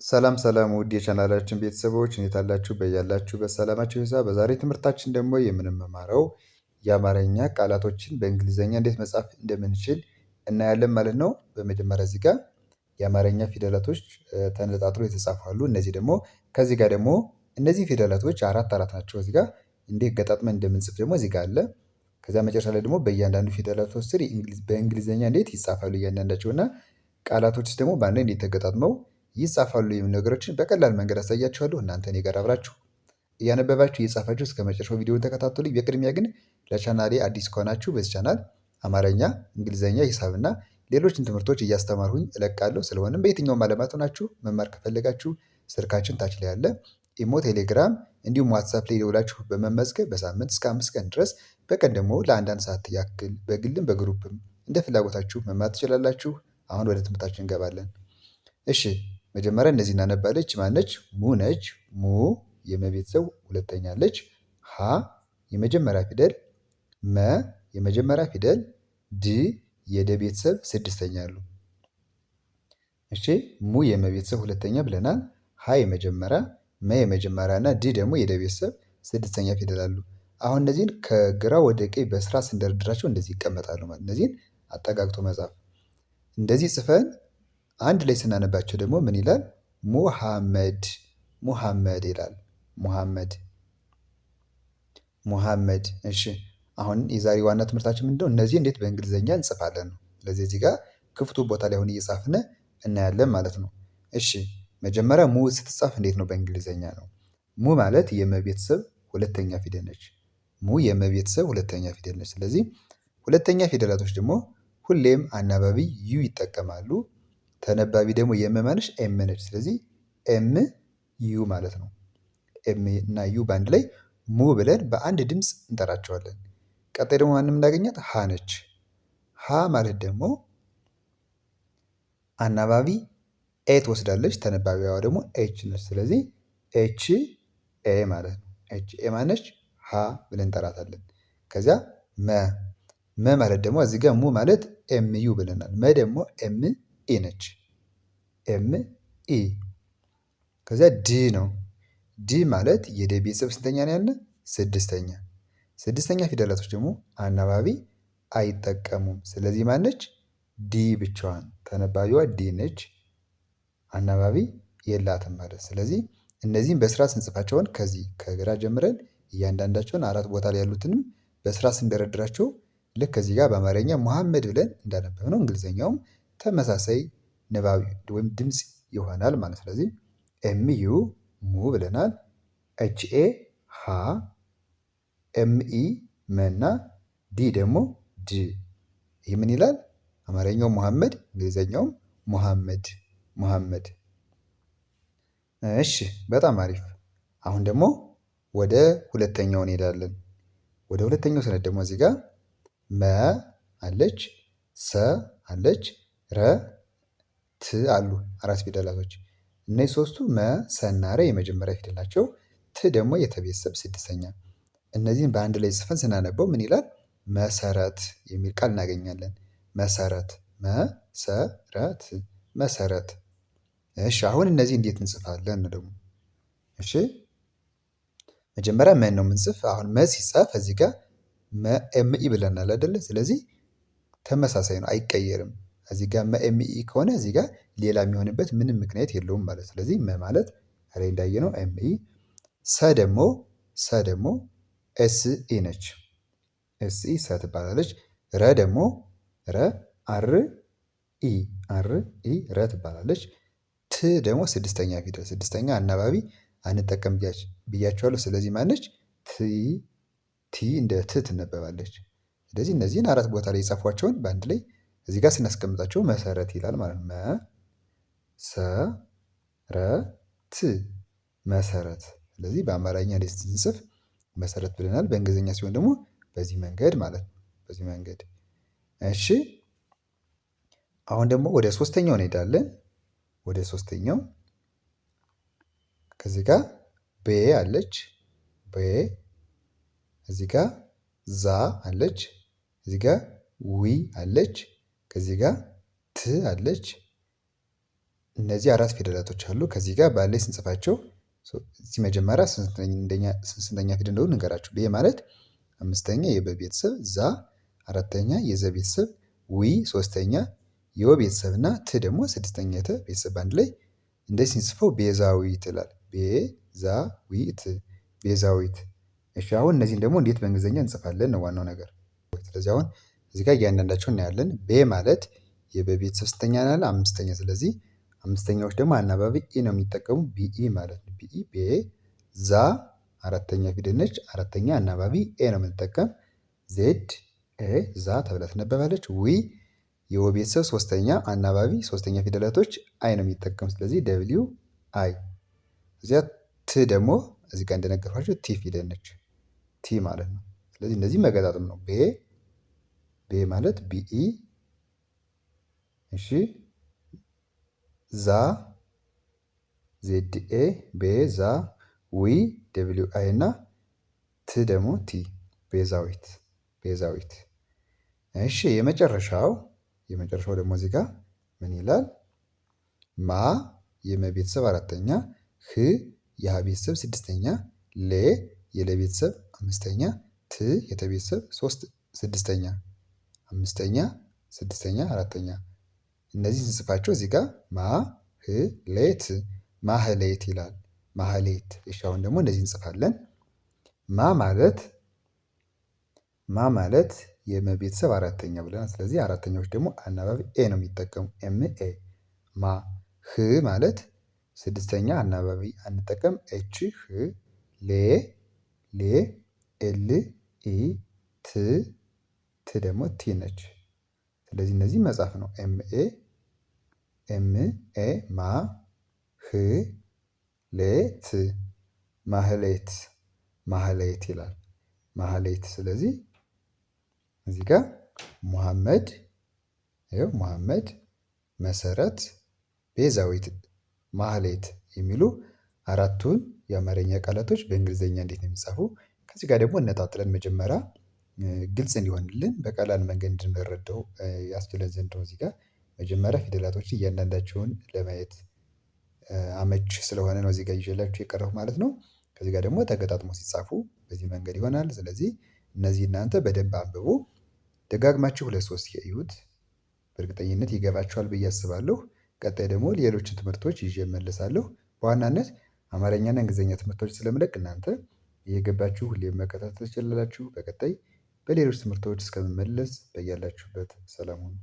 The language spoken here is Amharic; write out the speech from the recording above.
ሰላም ሰላም ውድ የቻናላችን ቤተሰቦች እንዴት አላችሁ? በያላችሁበት ሰላማችሁ ይብዛ። በዛሬ ትምህርታችን ደግሞ የምንመማረው የአማርኛ ቃላቶችን በእንግሊዝኛ እንዴት መጻፍ እንደምንችል እናያለን ማለት ነው። በመጀመሪያ እዚህ ጋር የአማርኛ ፊደላቶች ተነጣጥሎ የተጻፉ አሉ። እነዚህ ደግሞ ከዚህ ጋር ደግሞ እነዚህ ፊደላቶች አራት አራት ናቸው። እዚህ ጋር እንዴት ገጣጥመን እንደምንጽፍ ደግሞ እዚህ ጋር አለ። ከዚያ መጨረሻ ላይ ደግሞ በእያንዳንዱ ፊደላቶች ስር በእንግሊዝኛ እንዴት ይጻፋሉ እያንዳንዳቸው እና ቃላቶች ደግሞ በአንድ ላይ እንዴት ተገጣጥመው ይጻፋሉ የሚሉ ነገሮችን በቀላል መንገድ አሳያችኋለሁ። እናንተ እኔ ጋር አብራችሁ እያነበባችሁ እየጻፋችሁ እስከ መጨረሻው ቪዲዮን ተከታተሉ። በቅድሚያ ግን ለቻናሌ አዲስ ከሆናችሁ በዚህ ቻናል አማርኛ፣ እንግሊዝኛ፣ ሂሳብና ሌሎችን ትምህርቶች እያስተማርሁኝ እለቃለሁ። ስለሆነም በየትኛውም ዓለማት ሆናችሁ መማር ከፈለጋችሁ ስልካችን ታች ላይ አለ። ኢሞ፣ ቴሌግራም እንዲሁም ዋትሳፕ ላይ ደውላችሁ በመመዝገብ በሳምንት እስከ 5 ቀን ድረስ በቀን ደግሞ ለአንዳንድ ሰዓት ያክል በግልም በ group ም እንደ ፍላጎታችሁ መማር ትችላላችሁ። አሁን ወደ ትምህርታችን እንገባለን። እሺ፣ መጀመሪያ እነዚህ እናነባለች። ማነች? ሙ ነች። ሙ የመቤተሰብ ሁለተኛ አለች። ሀ የመጀመሪያ ፊደል፣ መ የመጀመሪያ ፊደል፣ ድ የደ ቤተሰብ ስድስተኛ አሉ። እሺ፣ ሙ የመቤተሰብ ሁለተኛ ብለናል። ሀ የመጀመሪያ፣ መ የመጀመሪያ እና ድ ደግሞ የደ ቤተሰብ ስድስተኛ ፊደል አሉ። አሁን እነዚህን ከግራ ወደ ቀኝ በስራ ስንደረድራቸው እንደዚህ ይቀመጣሉ ማለት እነዚህን አጠጋግቶ መጻፍ እንደዚህ ጽፈን አንድ ላይ ስናነባቸው ደግሞ ምን ይላል? ሙሐመድ ሙሐመድ ይላል። ሙሐመድ ሙሐመድ። እሺ፣ አሁን የዛሬ ዋና ትምህርታችን ምንድነው? እነዚህ እንዴት በእንግሊዘኛ እንጽፋለን ነው። ስለዚህ እዚህ ጋር ክፍቱ ቦታ ላይ አሁን እየጻፍን እናያለን ማለት ነው። እሺ፣ መጀመሪያ ሙ ስትጻፍ እንዴት ነው በእንግሊዘኛ ነው? ሙ ማለት የመ ቤተሰብ ሁለተኛ ፊደል ነች። ሙ የመ ቤተሰብ ሁለተኛ ፊደል ነች። ስለዚህ ሁለተኛ ፊደላቶች ደግሞ ሁሌም አናባቢ U ይጠቀማሉ። ተነባቢ ደግሞ የመማንሽ M ነች። ስለዚህ M U ማለት ነው። M እና U በአንድ ላይ ሙ ብለን በአንድ ድምፅ እንጠራቸዋለን። ቀጣይ ደግሞ ማንም እንዳገኛት ሀ ነች። ሀ ማለት ደግሞ አናባቢ A ትወስዳለች። ተነባቢዋ ደግሞ H ነች። ስለዚህ H A ማለት ነው። H A ማነች? ሀ ብለን እንጠራታለን። ከዚያ መ መ ማለት ደግሞ እዚህ ጋር ሙ ማለት M U ብለናል። መ ደግሞ M E ነች። M E። ከዚያ ድ ነው። ድ ማለት የደ ቤተሰብ ስንተኛ ነው ያለ? ስድስተኛ። ስድስተኛ ፊደላቶች ደግሞ አናባቢ አይጠቀሙም። ስለዚህ ማነች? D ብቻዋን ተነባቢዋ D ነች። አናባቢ የላትም ማለት። ስለዚህ እነዚህም በስራ ስንጽፋቸውን ከዚህ ከግራ ጀምረን እያንዳንዳቸውን አራት ቦታ ላይ ያሉትንም በስራ ስንደረድራቸው ልክ ከዚህ ጋር በአማርኛ ሙሐመድ ብለን እንዳነበብነው እንግሊዘኛውም ተመሳሳይ ንባብ ወይም ድምጽ ይሆናል ማለት። ስለዚህ M U ሙ ብለናል። H A ሃ፣ M E መና፣ D ደግሞ ድ። ይህ ምን ይላል? አማርኛው ሙሐመድ፣ እንግሊዘኛውም ሙሐመድ ሙሐመድ። እሺ፣ በጣም አሪፍ። አሁን ደግሞ ወደ ሁለተኛው እንሄዳለን። ወደ ሁለተኛው ስንሄድ ደግሞ እዚህ ጋር መ አለች፣ ሰ አለች፣ ረ፣ ት አሉ አራት ፊደላቶች። እነዚህ ሶስቱ መ ሰ እና ረ የመጀመሪያ ፊደል ናቸው። ት ደግሞ የተቤተሰብ ስድስተኛ። እነዚህን በአንድ ላይ ጽፈን ስናነበው ምን ይላል? መሰረት የሚል ቃል እናገኛለን። መሰረት መሰረት መሰረት። እሺ፣ አሁን እነዚህ እንዴት እንጽፋለን ደግሞ? እሺ፣ መጀመሪያ መን ነው የምንጽፍ። አሁን መ ሲጻፍ እዚህ ጋር M E ብለናል አይደለ? ስለዚህ ተመሳሳይ ነው፣ አይቀየርም። እዚህ ጋር M E ከሆነ እዚህ ጋር ሌላ የሚሆንበት ምንም ምክንያት የለውም ማለት። ስለዚህ መ ማለት ላይ እንዳየነው M E። ሰ ደግሞ ሰ ደግሞ S E ነች። S E ሰ ትባላለች። ረ ደግሞ ረ R E R E ረ ትባላለች። ት ደግሞ ስድስተኛ ፊደል ስድስተኛ አናባቢ አንጠቀም ብያቸዋለሁ። ስለዚህ ማነች? T T እንደ ት ትነበባለች። ስለዚህ እነዚህን አራት ቦታ ላይ የጻፏቸውን በአንድ ላይ እዚህ ጋር ስናስቀምጣቸው መሰረት ይላል ማለት ነው። መ ሰ ረ ት መሰረት። ስለዚህ በአማርኛ እንዴት ስንጽፍ መሰረት ብለናል። በእንግሊዝኛ ሲሆን ደግሞ በዚህ መንገድ ማለት ነው። በዚህ መንገድ እሺ። አሁን ደግሞ ወደ ሶስተኛው እንሄዳለን። ወደ ሶስተኛው ከዚህ ጋር ቤ አለች ቤ፣ እዚህ ጋር ዛ አለች፣ እዚህ ጋር ዊ አለች፣ ከዚህ ጋር ት አለች። እነዚህ አራት ፊደላቶች አሉ። ከዚህ ጋር በአንድ ላይ ስንጽፋቸው እዚህ መጀመሪያ ስንተኛ ፊደል እንደሆኑ እንገራችሁ። ቤ ማለት አምስተኛ የበ ቤተሰብ፣ ዛ አራተኛ የዘ ቤተሰብ፣ ዊ ሶስተኛ የወ ቤተሰብ እና ት ደግሞ ስድስተኛ የተ ቤተሰብ በአንድ ላይ እንደዚህ ስንጽፈው ቤዛዊት ይላል። ቤዛዊት ቤዛዊት። እሺ አሁን እነዚህን ደግሞ እንዴት በእንግሊዝኛ እንጽፋለን ነው ዋናው ነገር። ስለዚህ አሁን እዚህ ጋር እያንዳንዳቸው እናያለን። ቤ ማለት የበ ቤተሰብ ስንተኛ ናለ? አምስተኛ። ስለዚህ አምስተኛዎች ደግሞ አናባቢ E ነው የሚጠቀሙ BE ማለት ነው። BE ቤ፣ ዛ አራተኛ ፊደል ነች። አራተኛ አናባቢ A ነው የምንጠቀም። Z A ዛ ተብላ ትነበባለች። ዊ የወ ቤተሰብ ሶስተኛ አናባቢ ሶስተኛ ፊደላቶች I ነው የሚጠቀም። ስለዚህ W I። እዚያ ት ደግሞ እዚህ ጋር እንደነገርኳችሁ T ፊደል ነች። T ማለት ነው። ስለዚህ እነዚህ መገጣጠም ነው። ቤ ቤ ማለት BE እሺ ዛ Z A ቤ ዛ ዊ W I እና ት ደግሞ T ቤዛዊት ቤዛዊት። እሺ የመጨረሻው የመጨረሻው ደግሞ እዚህ ጋር ምን ይላል? ማ የመ ቤተሰብ አራተኛ፣ ህ የሀ ቤተሰብ ስድስተኛ፣ ሌ የለ ቤተሰብ አምስተኛ፣ ት የተ ቤተሰብ ሶስት ስድስተኛ፣ አምስተኛ፣ ስድስተኛ፣ አራተኛ። እነዚህ ስንጽፋቸው እዚህ ጋር ማ ህ ሌት ማህሌት ይላል። ማህሌት። እሺ አሁን ደግሞ እንደዚህ እንጽፋለን። ማ ማለት ማ ማለት የመ ቤተሰብ አራተኛ ብለናል። ስለዚህ አራተኛዎች ደግሞ አናባቢ A ነው የሚጠቀሙ M A ማ። ህ ማለት ስድስተኛ አናባቢ አንጠቀም H ህ። ሌ ሌ L E ት ት ደግሞ T ነች። ስለዚህ እነዚህ መጻፍ ነው M A M A ማ ህ ሌ ት ማህሌት ማህሌት ይላል። ማህሌት ስለዚህ እዚህ ጋር ሙሐመድ ይኸው ሙሐመድ፣ መሰረት፣ ቤዛዊት፣ ማህሌት የሚሉ አራቱን የአማርኛ ቃላቶች በእንግሊዝኛ እንዴት ነው የሚጻፉ? ከዚህ ጋር ደግሞ እነጣጥለን መጀመሪያ ግልጽ እንዲሆንልን በቀላል መንገድ እንድንረዳው ያስችለን ዘንድ ነው። እዚህ ጋር መጀመሪያ ፊደላቶችን እያንዳንዳቸውን ለማየት አመች ስለሆነ ነው እዚህ ጋር ይዤላችሁ የቀረብኩት ማለት ነው። ከዚህ ጋር ደግሞ ተገጣጥሞ ሲጻፉ በዚህ መንገድ ይሆናል። ስለዚህ እነዚህ እናንተ በደንብ አንብቡ፣ ደጋግማችሁ ሁለት ሶስት እዩት። በእርግጠኝነት ይገባችኋል ብዬ አስባለሁ። ቀጣይ ደግሞ ሌሎችን ትምህርቶች ይዤ እመለሳለሁ። በዋናነት አማርኛና እንግሊዝኛ ትምህርቶች ስለምለቅ እናንተ እየገባችሁ ሁሌም መከታተል ትችላላችሁ። በቀጣይ በሌሎች ትምህርቶች እስከምመለስ በያላችሁበት ሰላም ሁኑ።